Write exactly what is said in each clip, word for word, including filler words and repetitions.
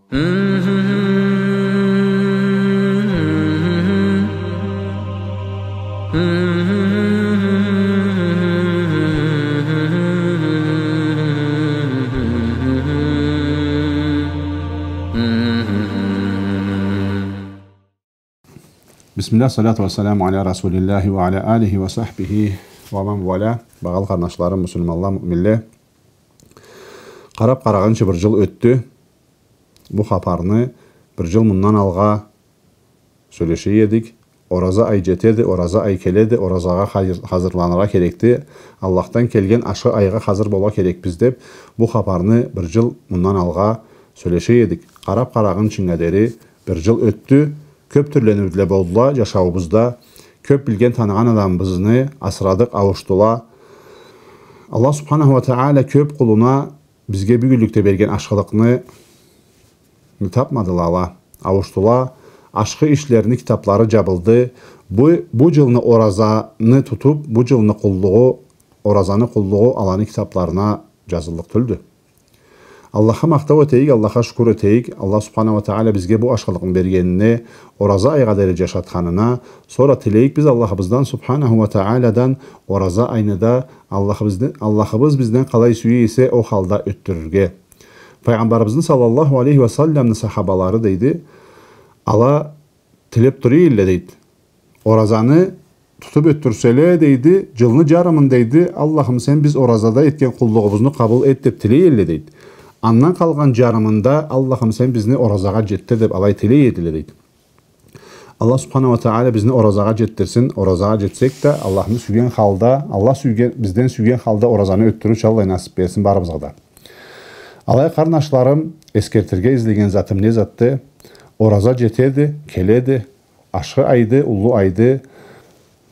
بسم الله، الصلاة والسلام على رسول الله وعلى آله وصحبه ومن والاه. Багъалы къарнашларым, муслиманла, муъминле. Къарап къарагъынчы, бир джыл ётдю. Бу хапарны бир джыл мындан алгъа сёлеше эдик. Ораза ай джетеди, ораза ай келеди, оразагъа хазыр-, хазырланыргъа керекди. Аллахдан келген ашхы айгъа хазыр болургъа керекбиз деп, бу хапарны бир джыл мындан алгъа сёлеше эдик. Къарап къарагъынчынга дери бир джыл ётдю. Кёп тюрлениуле болдула джашауубузда. Кёп билген, таныгъан адамыбызны асырадыкъ, ауушдула. Аллах субханаху уа тагъала кёп къулуна бизге бюгюнлюкде берген ашхылыкъны тапмадыла ала. Ауушдула. Ашхы ишлерини китаплары джабылды. Бу, бу джылны оразаны тутуп, бу джылны къуллугъу, оразаны къуллугъу аланы китапларына джазыллыкъ тюлдю. Аллахха махтау этейик, Аллахха шукур этейик, Аллах субханаху уа тагъала бизге бу ашхылыкъны бергенине, ораза айгъа дери джашатханына, сора тилейик биз Аллахыбыздан субханаху уа тагъаладан ораза айны да Аллахыбызны, Аллахыбыз бизден къалай сюе эсе, ол халда ётдюрюрге. Файгъамбарыбызны саллаллаху алейхи уа салламны сахабалары, дейди, ала тилеп тура эдиле, дейди. Оразаны тутуп ётдюрселе, дейди, джылны джарымын, дейди, Аллахым, сен биз оразада этген къуллугъубузну къабыл эт деп тилей эдиле, дейди. Андан къалгъан джарымында, Аллахым, сен бизни оразагъа джетдир деп алай тилей эдиле, дейди. Аллах субханаху уа тагъала бизни оразагъа джетдирсин, оразагъа джетсек да, Аллахны сюйген халда, Аллах сюйген, бизден сюйген халда оразаны ётдюрюрча Аллах насып берсин барыбызгъа да. Алай, къарнашларым, эсгертирге излеген затым не затды? Ораза джетеди, келеди, ашхы айды, уллу айды.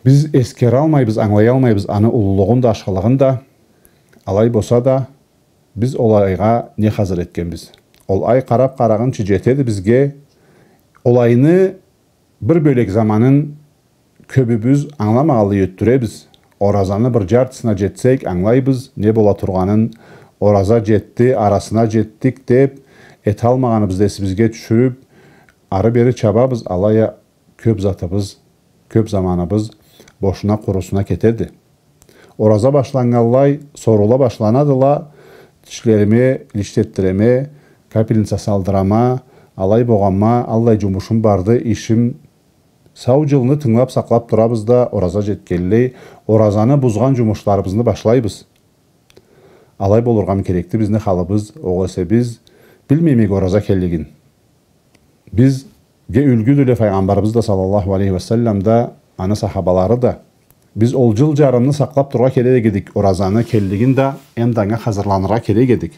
Биз эсгералмайбыз, ангылаялмайбыз аны уллулугъун да, ашхылыгъын да. Алай болса да, биз ол айгъа не хазыр этгенбиз? Ол ай, къарап къарагъынчы, джетеди бизге. Ол айны бир бёлек заманын кёбюбюз ангыламагъанлай ётдюребиз. Оразаны бир джартысына джетсек, ангылайбыз не бола тургъанын. Ораза джетди, арасына джетдик деп, эталмагъаныбызны эсибизге тюшюрюп, ары-бери чабабыз, алай а кёп затыбыз, кёп заманыбыз бошуна, къурусуна кетеди. Ораза башланнганлай соруула башланадыла: тишлериме личт этдиреме, капельница салдырама, алай болгъанма, аллай джумушум барды, ишим. Сау джылны тынгылап, сакълап турабыз да, ораза джетгенлей, оразаны бузгъан джумушларыбызны башлайбыз. Алай болургъамы керекди бизни халыбыз, огъесе биз билмеймиге ораза келлигин? Бизге юлгюдюле Файгъамбарыбыз да, саллаллаху алейхи уа саллам да, аны сахабалары да. Биз ол джыл джарымны сакълап тургъа керек эдик, оразаны келлигин да, эм да анга хазырланыргъа керек эдик.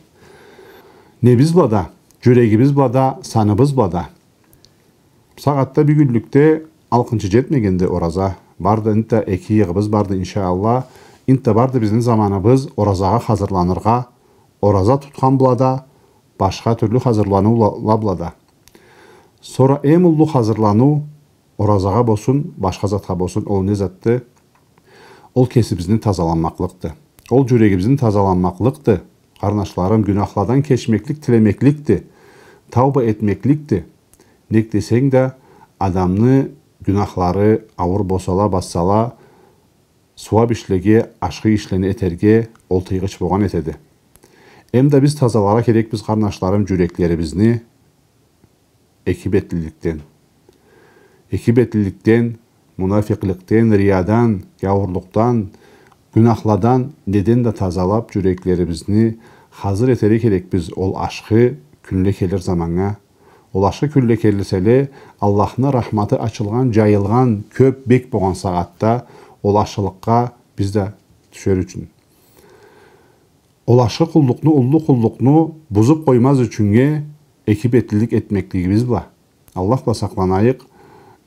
Небиз бла да, джюрегибиз бла да, саныбыз бла да. Сагъатда, бюгюнлюкде алкъынчы джетмегенди ораза. Барды энтда эки ыйыгъыбыз барды, иншаАллах. Энтда барды бизни заманыбыз оразагъа хазырланыргъа, ораза тутхан бла да, башха тюрлю хазырланыула бла да. Сора эм уллу хазырланыу оразагъа болсун, башха затха болсун, ол не затды? Ол кесибизни тазаланмакълыкъды. Ол джюрегибизни тазаланмакълыкъды. Къарнашларым, гюнахладан кечмеклик тилемекликди. Тауба этмекликди. Нек десенг да, адамны гюнахлары ауур болсала, бассала, сууап ишлеге, ашхы ишлени этерге ол тыйгъыч болгъан этеди. Эм да биз тазаларгъа керекбиз, къарнашларым, джюреклерибизни эки бетлиликден. Эки бетлиликден, мунафикъликден, риядан, гяуурлукъдан, гюнахладан, неден да тазалап, джюреклерибизни хазыр этерге керекбиз ол ашхы кюнле келир заманнга. Ол ашхы кюнле келселе, Аллахны рахматы ачылгъан, джайылгъан, кёп, бек болгъан сагъатда ол ашхылыкъгъа биз да тюшер ючюн. Ол ашхы къуллукъну, уллу къуллукъну бузуп къоймаз ючюннге эки бетлилик этмеклигибиз бла. Аллах бла сакъланайыкъ.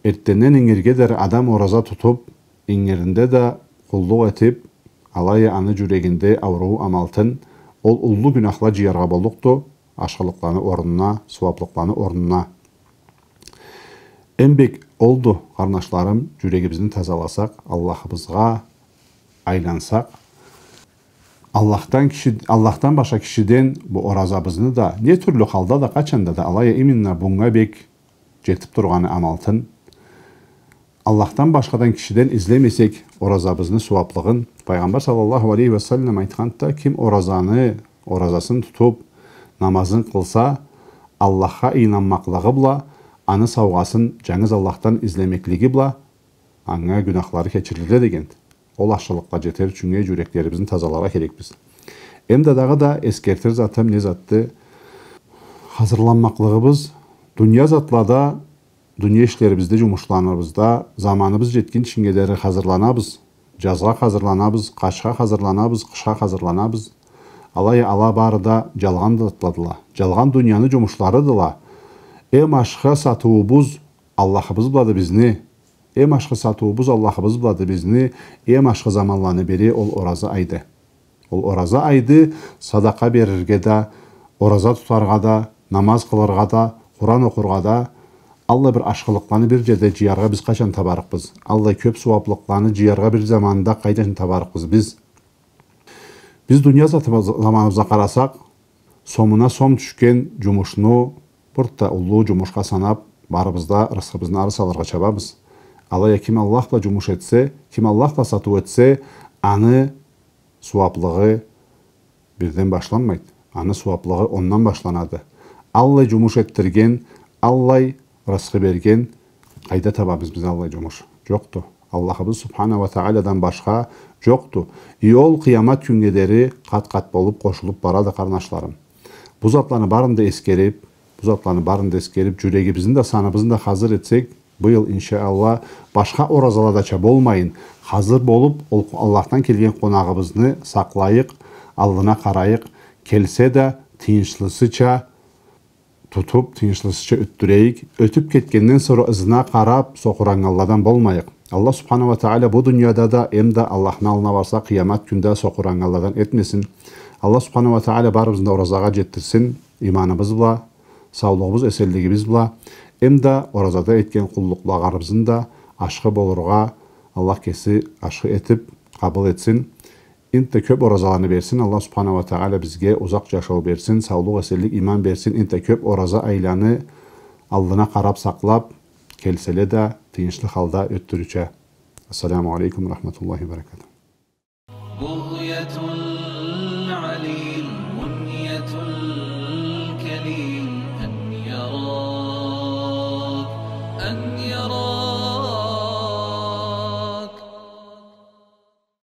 Эртденден ингирге дери адам ораза тутуп, ингиринде да къуллукъ этип, алай а аны джюрегинде ауруу амалтын, ол уллу гюнахла джыяргъа боллукъду, ашхылыкъланы орнуна, сууаплыкъланы орнуна. Эм бек олду, къарнашларым, джюрегибизни тазаласакъ, Аллахыбызгъа айлансакъ. Аллахдан киши, Аллахдан башха кишиден бу оразабызны да, не тюрлю халда да, къачанда да, алай а именно бунга бек джетиб тургъаны амалтын. Аллахдан башхадан кишиден излемесек оразабызны сууаблыгъын, Пайгъамбар саллаллаху алейхи ва саллам айтханды да, ким оразаны, оразасын тутуб, намазын къылса, Аллахха ийнанмакълыгъы бла, аны саугъасын джангыз Аллахдан излемеклиги бла, анга гюнахлары кечириле дегенди. Ол ашхылыкъгъа джетер ючюн джюреклерибизни тазаларгъа керекбиз. Эм да дагъыда эсгертир затым не затды? Хазырланмакълыгъыбыз, дуния затлада, дуния ишлерибизде, джумушларыбызда, заманыбыз джетгинчинге дери хазырланабыз. Джазгъа хазырланабыз, къачха хазырланабыз, къышха хазырланабыз. Алай а ала бары да джалгъан затладыла. Джалгъан дунияны джумушларыдыла. Эм ашхы сатыуубуз Аллахыбыз блады бизни. Эм ашхы сатыуубуз Аллахыбыз блады бизни, эм ашхы заманланы бири ол ораза айды. Ол ораза айды, садакъа берирге да, ораза тутаргъа да, намаз къылыргъа да, Къуран окъургъа да, аллай бир ашхылыкъланы бир джерде джыяргъа биз къачан табарыкъбыз? Аллай кёб сууаблыкъланы джыяргъа бир заманда къайдан табарыкъбыз биз? Биз дуния затыбыз-, заманыбызгъа къарасакъ, сомуна сом тюшген джумушну бир да уллу джумушха санаб, барыбыз да рысхыбызны ары салыргъа чабабыз. Алай а ким Аллах бла джумуш этсе, ким Аллах бла сатыу этсе, аны сууаблыгъы бирден башланмайды. Аны сууаблыгъы ондан башланады. Аллай джумуш этдирген, аллай рысхы берген, къайда табабыз биз аллай джумуш? Джокъду. Аллахыбыз Субхана ва Тааладан башха джокъду. И ол къыямат кюннге дери къат-къат болуб къошулуб барады, къарнашларым. Бу затланы барын да эсгериб, бу затланы барын да эсгериб, джюрегибизни да, саныбызны да хазыр этсек, быйыл, иншаАллах, башха оразаладача болмайын, хазыр болуб, ол Аллахдан келген къонагъыбызны сакълайыкъ, аллына къарайыкъ, келсе да, тыйыншлысыча тутуб, тыйыншлысыча ётдюрейик, ётюб кетгенден сора ызына къараб сокъураннганладан болмайыкъ. Аллах Субхана ва Таала бу дунияда да, эм да Аллахны аллына барсакъ, къыямат кюнде сокъураннганладан этмесин. Аллах Субхана ва Таала барыбызны да оразагъа джетдирсин, иманыбыз бла, саулугъубуз, эсенлигибиз бла, эм да оразада этген къуллукъларыбызны да ашхы болургъа Аллах кеси ашхы этиб къабыл этсин. Энтда кёб оразаланы берсин, Аллах Субхана ва Таала бизге узакъ джашау берсин, саулукъ, эсенлик, иман берсин, энтда кёб ораза айланы аллына къараб сакълаб, келселе да, тыйыншлы халда ётдюрюрча. Ассаламу алейкум ва рахматуллахи ва баракатух. بغية العليل، منية الكليل.